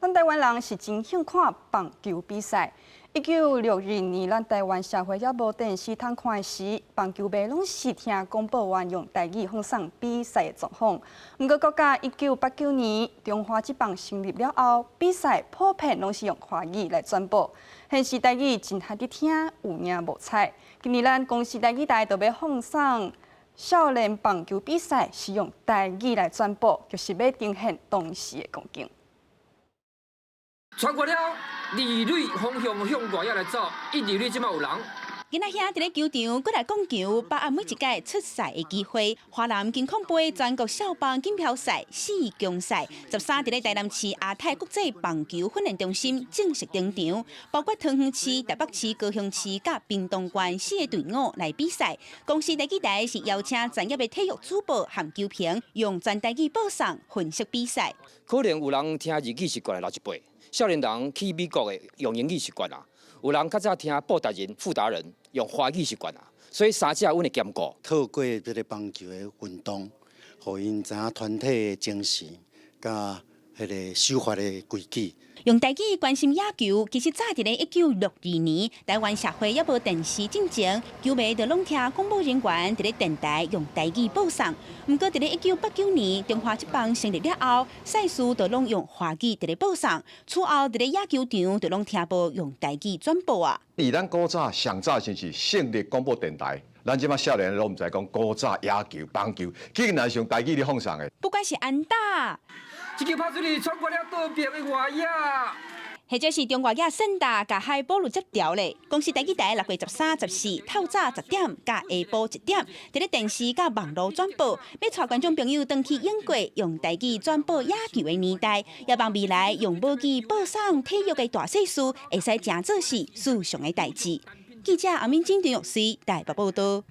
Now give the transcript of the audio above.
咱台灣人是真興看棒球比賽。1962年，咱台灣社會猶無電視通看時，棒球迷攏是聽廣播員用台語放送比賽的狀況。毋過，閣到1989年，中華職棒成立了後，比賽普遍攏是用華語來轉播，現時台語真罕佇聽，有影無彩。今年咱公視台語台就欲放送少年棒球比賽，是用台語來轉播，就是欲呈現當時的光景。穿過了二壘方向向外野來走，一二壘這馬有人。囡仔兄佇咧球場，閣來講球，把握每一屆出賽的機會。華南金礦杯全國少棒錦標賽四強賽，13佇咧台南市亞太國際棒球訓練中心正式登場，包括桃園市、台北市、高雄市佮屏東縣四个隊伍來比賽。公視台語台是邀請專業的體育主播和球評，用全台語播送分析比賽。可能有人聽日語習慣的老一輩。少年人去美國的用英語習慣啊，有人較早聽布達人、傅達仁用華語習慣啊，所以三者阮會兼顧。透過這个棒球的運動，予𪜶知影團體的精神，佮彼个守法的規矩。用台語關心野球，其實早佇咧1962年，台灣社會猶無電視進前，球迷就攏聽廣播人員佇咧電台用台語播送。毋過佇咧1989年，中華職棒成立了後，賽事就攏用華語佇咧播送。此後佇咧野球場就攏聽無用台語轉播啊。佇咱古早上早時是省立廣播電台，咱這馬少年攏毋知講古早野球、棒球，竟然是用台語咧放送的。不管是安打，這球拍出去，穿過了倒邊的外野，或者是中外野勝打，共海保路接掉咧。公視台語台6月13、14透早10點，佮下晡1點，佇咧電視佮網路轉播，欲帶觀眾朋友轉去英國用台語轉播野球的年代，也望未來用母語播送體育的大賽事，會使誠做是時尚的代誌。記者阿敏、金田玉師台北報道。